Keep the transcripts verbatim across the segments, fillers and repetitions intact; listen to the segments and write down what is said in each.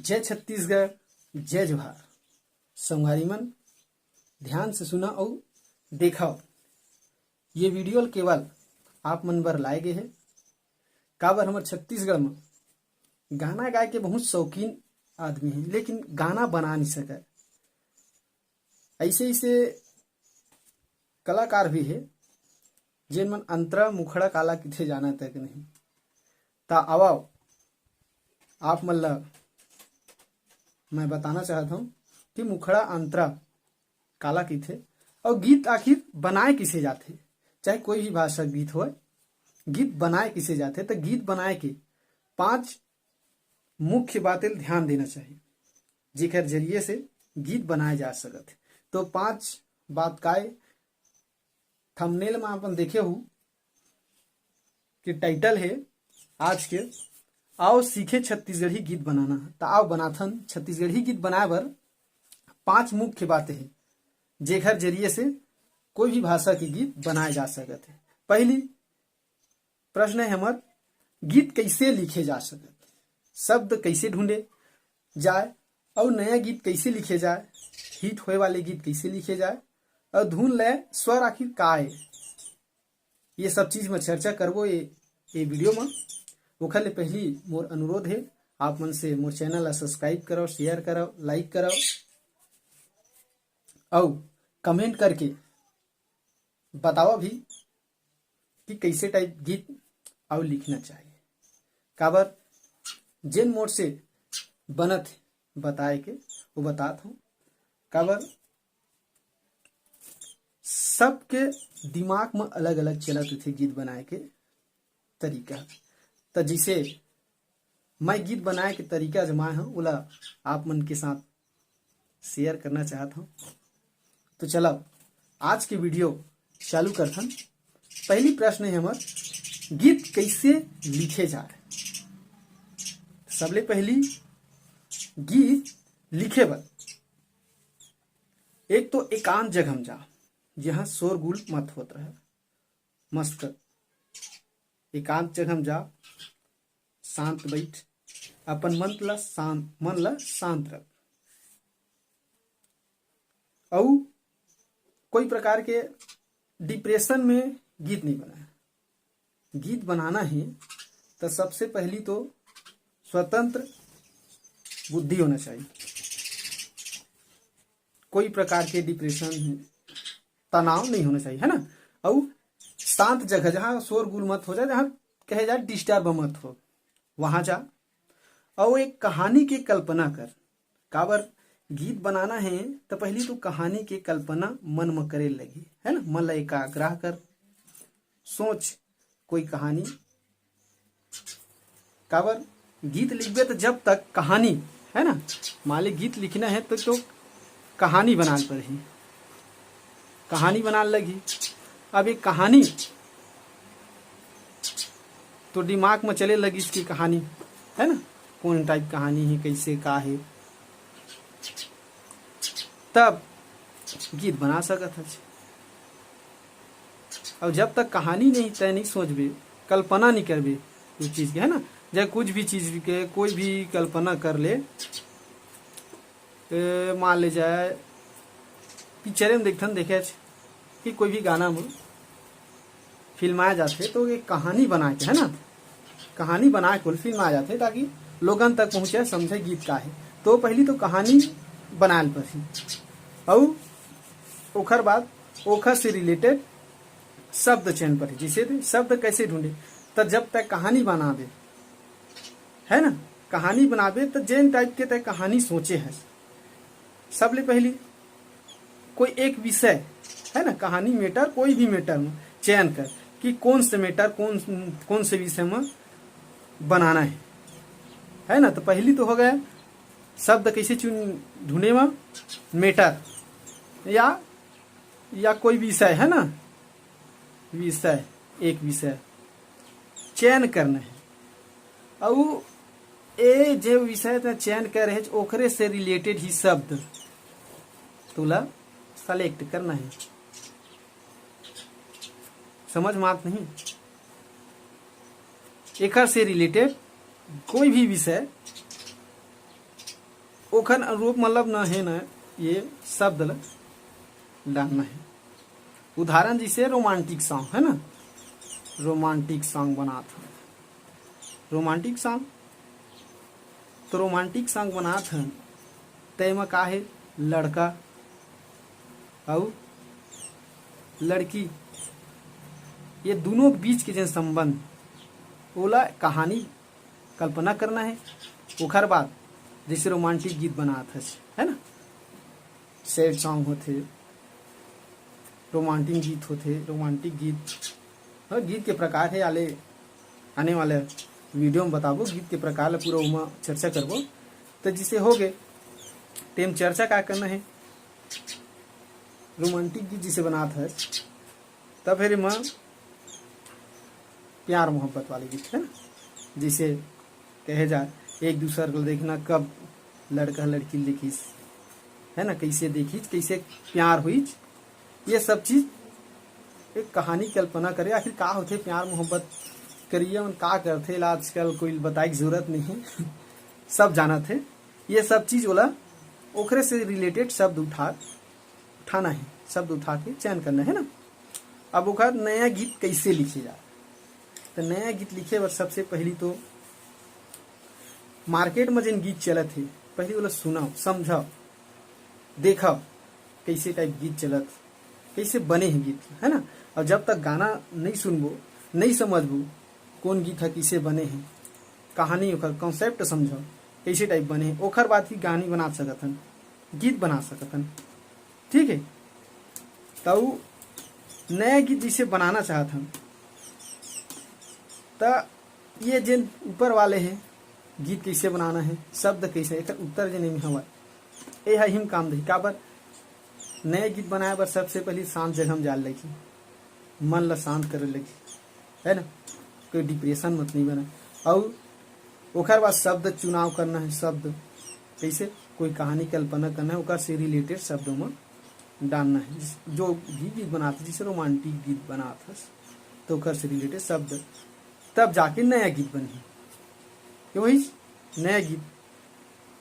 जय छत्तीसगढ़, जय जोहार। संगवारी मन, ध्यान से सुना अउ देखव, ये वीडियो ल केवल आप मन बर लाए गे हे। काबर हमर छत्तीसगढ़ म गाना गाए के बहुत शौकीन आदमी हे, लेकिन गाना बना नहीं सकय। ऐसे ऐसे कलाकार भी हे, जेन मन अंतरा मुखड़ा काला किथे जाना तक नहीं। ता आवव, आप मन ल मैं बताना चाहत हूँ कि मुखड़ा अंतरा काला किथे अउ गीत आखिर बनाए किसे जाथे। चाहे कोई भी भाषा गीत होय, गीत बनाए किसे जाथे, तो गीत बनाए के पांच मुख्य बातें ल ध्यान देना चाहिए, जेकर जरिए से गीत बनाए जा सकत हे। तो पांच बात काय? थंबनेल में अपन देखे हो कि टाइटल हे आज के, "आओ सीखे छत्तीसगढ़ी गीत बनाना।" त आओ बनाथन छत्तीसगढ़ी गीत बनाए बर पांच मुख्य बातें हे, जेकर जरिए से कोई भी भाषा के गीत बनाए जा सकत हे। पहली प्रश्न हे हमर, गीत कैसे लिखे जा सकत, शब्द कैसे ढूंढे जाए, अउ नया गीत कैसे लिखे जाए, हिट होए वाले गीत कैसे लिखे जाए, अउ धुन, लय, स्वर आखिर का हे, ये सब चीज में चर्चा करबो ये, ये वीडियो में। ओखर ले पहली मोर अनुरोध हे, आप मन से मोर चैनल ला सब्सक्राइब करव, शेयर करव, लाइक करव, अउ कमेंट करके बतावा भी कि कैसे टाइप गीत अउ लिखना चाहिए। काबर जेन मोर से बनत हे बताए के, वो बतात हूँ। काबर सबके दिमाग में अलग-अलग चलत रहिथे गीत बनाए के तरीका। त जैसे मैं गीत बनाए के तरीका आजमाए हूँ, ओला आप मन के साथ शेयर करना चाहत हूँ। तो चलो, आज के वीडियो चालू करथन। पहली प्रश्न हे हमर, गीत कैसे लिखे जाए? सबले पहली गीत लिखे बर एक तो एकांत जगह में जा, जहाँ शोरगुल मत होत रहे, मस्त एकांत जगह में जा, शांत बैठ, अपन मन ला शांत, मन ला शांत रख। अउ कोई प्रकार के डिप्रेशन में गीत नहीं बनाए। गीत बनाना हे तो सबसे पहली तो स्वतंत्र बुद्धि होना चाहिए। कोई प्रकार के डिप्रेशन, तनाव नहीं होना चाहिए, है ना। अउ शांत जगह, जहाँ शोरगुल मत हो जाए, जहाँ कहे जाए डिस्टर्ब मत हो, वहाँ जा। अउ एक कहानी के कल्पना कर। काबर गीत बनाना हे तो पहली तो कहानी के कल्पना मन म करे लगी, है ना। मन ला एकाग्रह कर, सोच कोई कहानी। काबर गीत लिखबे तो जब तक कहानी, है ना, मान ले गीत लिखना हे तो, तो कहानी बनाल पड़ही, कहानी बनाल लगही। अब एक कहानी तो दिमाग में चले लगिस कि कहानी, है ना, कौन टाइप कहानी हे, कैसे का हे, तब गीत बना सकत हस। अउ जब तक कहानी नहीं, तय नहीं सोचबे, कल्पना नहीं करबे उस चीज के, है ना, चाहे कुछ भी चीज के, कोई भी कल्पना कर ले, ए, मान ले जाए पिक्चरे में देखथन, देखे कि कोई भी गाना में फिल्माया जाथे तो एक कहानी बना के, है ना, कहानी बना के फिल्माया जाथे ताकि लोगन तक पहुँचे, समझे गीत का हे। तो पहली तो कहानी बनाए ल पड़ही, अउ ओखर बाद ओखर से रिलेटेड शब्द चयन पड़ही। जैसे शब्द कैसे ढूंढे, तो जब तक कहानी बनाबे, है ना, कहानी बनाबे तो जेन टाइप के तय कहानी सोचे है, सबले पहली कोई एक विषय, है ना, कहानी मैटर, कोई भी मैटर में चयन कर कि कौन से मैटर, कौन कौन से विषय में बनाना है, है ना। तो पहली तो हो गया शब्द कैसे चुन ढूंढे में, मैटर या या कोई विषय, है ना, विषय, एक विषय चयन करना है। अउ ए जे विषय ते चयन करे हे, ओकरे से रिलेटेड ही शब्द तोला सेलेक्ट करना है। समझ में आत नहीं? एकर से रिलेटेड कोई भी विषय ओखर अनुरूप मतलब न हे न ये शब्द ल डालना हे। उदाहरण जैसे रोमांटिक सॉन्ग है ना, रोमांटिक सॉन्ग बनात हन, रोमांटिक सॉन्ग। तो रोमांटिक सॉन्ग बनात हन, तेमा का हे, लड़का अउ लड़की, ये दोनों बीच के जेन संबंध, ओला कहानी कल्पना करना हे। ओखर बाद जैसे रोमांटिक गीत बनात हस, है ना, सैड सॉन्ग होथे, रोमांटिक गीत होथे, रोमांटिक गीत, हाँ, गीत के प्रकार हे, आले आने वाले वीडियो में बताबो गीत के प्रकार ला, पूरा ओमा चर्चा करबो। तो जिसे हो गए, तेम चर्चा का करना हे, रोमांटिक गीत जिसे बनात है, तब फिर एमा प्यार मोहब्बत वाले गीत है ना, जिसे कहे जाए एक दूसर को देखना, कब लड़का लड़की ल देखिस, है ना, कैसे देखिस, कैसे प्यार हुईच, ये सब चीज एक कहानी कल्पना करे। आखिर का होथे प्यार मोहब्बत करिया मन का करथे, एला आजकल कोई बताए के जरूरत नहीं है सब जानत है। ये सब चीज ओला ओकरे से रिलेटेड शब्द उठा उठाना है, शब्द उठा के चयन करना है ना। अब ओकर नया गीत कैसे लिखे जाए, तो नया गीत लिखे बर सबसे पहली तो मार्केट में जेन गीत चलत है, पहली ओला सुनव, समझव, देखव, कैसे टाइप गीत चलत, कैसे बने है गीत, है ना। और जब तक गाना नहीं सुनबो, नहीं समझबो कौन गीत है, कैसे बने है, कहानी ओकर कॉन्सेप्ट समझव, कैसे टाइप बने है, ओकर बाद ही कहानी बना सकत हन, गीत बना सकत हन। ठीक है, तो नया गीत जिसे बनाना चाहत हन, त ये जेन ऊपर वाले हैं, गीत कैसे बनाना है, शब्द कैसे, एकर उत्तर जेन एमे हवय, ए ह हिम काम देही। काबर? नया गीत बनाए बर सबसे पहले शांत जगह में जाए लगी, मन ला शांत करे लगी, है ना, कोई डिप्रेशन मत नहीं बने। और ओकर बाद शब्द चुनाव करना है, शब्द कैसे, कोई कहानी कल्पना करना है, ओकर से रिलेटेड शब्दों में डालना है। जिस- जो भी गीत बनात, जैसे रोमांटिक गीत बनात हस, तो ओकर से रिलेटेड शब्द, तब जाके नया गीत बनही। ये वही नया गीत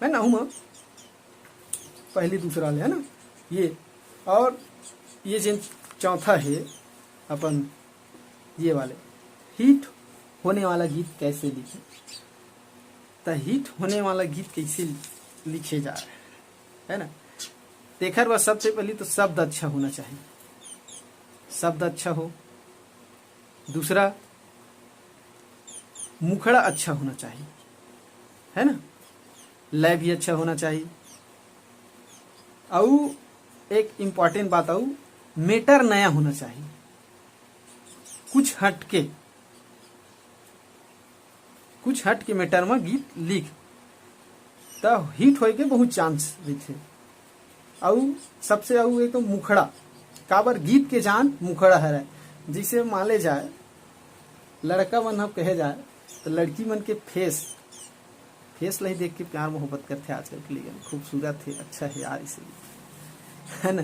है ना, हम पहली दूसरा वाले है ना ये। और ये जेन चौथा है अपन ये वाले, हिट होने वाला गीत कैसे लिखे, तो हिट होने वाला गीत कैसे लिखे जाए, है ना। तेखर बर सबसे पहली तो शब्द अच्छा होना चाहिए, शब्द अच्छा हो। दूसरा, मुखड़ा अच्छा होना चाहिए, है ना, लय भी अच्छा होना चाहिए। अउ एक इम्पॉर्टेंट बात, अउ मैटर नया होना चाहिए, कुछ हटके, कुछ हट के मैटर में गीत लिख, त हिट होए के बहुत चांस रहिथे। अउ सबसे अउ एक तो मुखड़ा, काबर गीत के जान मुखड़ा हरय। जैसे मान ले जाए, लड़का मन ह कहे जाए, तो लड़की मन के फेस, फेस ला ही देख के प्यार मोहब्बत करथे आजकल के लइका, खूबसूरत है, अच्छा है यार, इसे, है ना।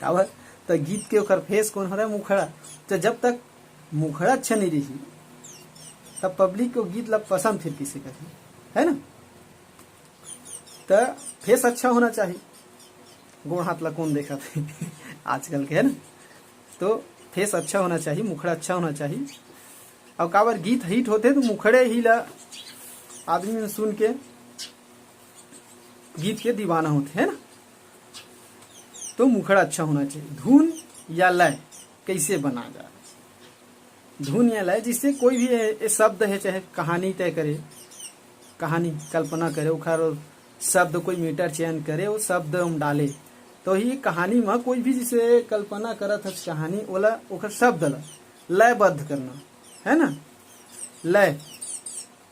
काबर? तो गीत के ओकर फेस कौन हरय? मुखड़ा। तो जब तक मुखड़ा अच्छा नहीं रही, तब पब्लिक को गीत ला पसंद फिर किसे करही, है ना। तो फेस अच्छा होना चाहिए, गोड़ हाथ ला कौन देखत है आजकल के, है ना। तो फेस अच्छा होना चाहिए, मुखड़ा अच्छा होना चाहिए। और काबर गीत हिट होथे तो मुखड़े ही ला आदमी मन सुन के गीत के दीवाना होथे, है ना। तो मुखड़ा अच्छा होना चाहिए। धुन या लय कैसे बना जाए, धुन या लय, जिससे कोई भी ये, ये शब्द है, चाहे कहानी तय करे, कहानी कल्पना करे, ओखर शब्द कोई मैटर चयन करे, वो शब्द हम डाले, तो ही कहानी में कोई भी जिसे कल्पना करत है कहानी, ओला ओखर शब्द ला लयबद्ध करना, है ना। लय,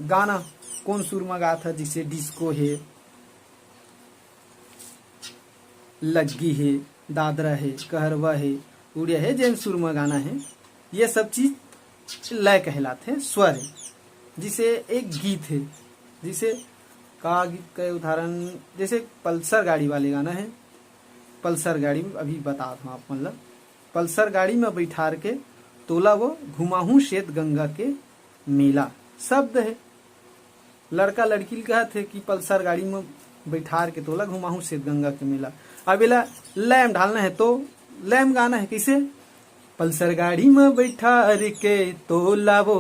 गाना कौन सुर में गात है, जिसे डिस्को है, लग्गी हे, दादरा हे, कहरवा हे, उड़िया हे, जेन सुर म गाना हे, ये सब चीज लय कहलाथे, स्वर हे। जिसे एक गीत हे, जिसे का गीत के उदाहरण, जैसे पल्सर गाड़ी वाले गाना हे, पल्सर गाड़ी अभी बतात हौं आप मन ल। पल्सर गाड़ी म बइठार के तोला वो घुमाहूं श्वेत गंगा के मेला, शब्द हे। लड़का लड़की ल कहत हे कि पल्सर गाड़ी म बैठार के तोला घुमाहूं सेत गंगा के मेला। अब एला लय म ढालना है तो लय म गाना है कैसे? पल्सर गाड़ी म बैठार के तोला वो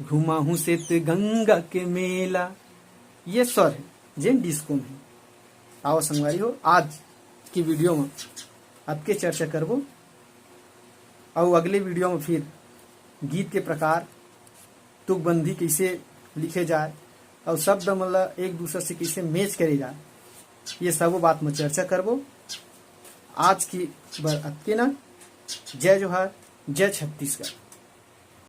घुमाहूं सेत गंगा के मेला। ये स्वर है जेन डिस्को में है। आओ संगवारी हो, आज की वीडियो में अतके चर्चा करबो। अउ अगले वीडियो में फिर गीत के प्रकार, तुकबंदी कैसे लिखे जाए और शब्द मन ला एक दूसरे से कैसे मैच करे जाए, ये सबो बात में चर्चा करबो। आज की बर अतके ना। जय जोहार, जय छत्तीसगढ़।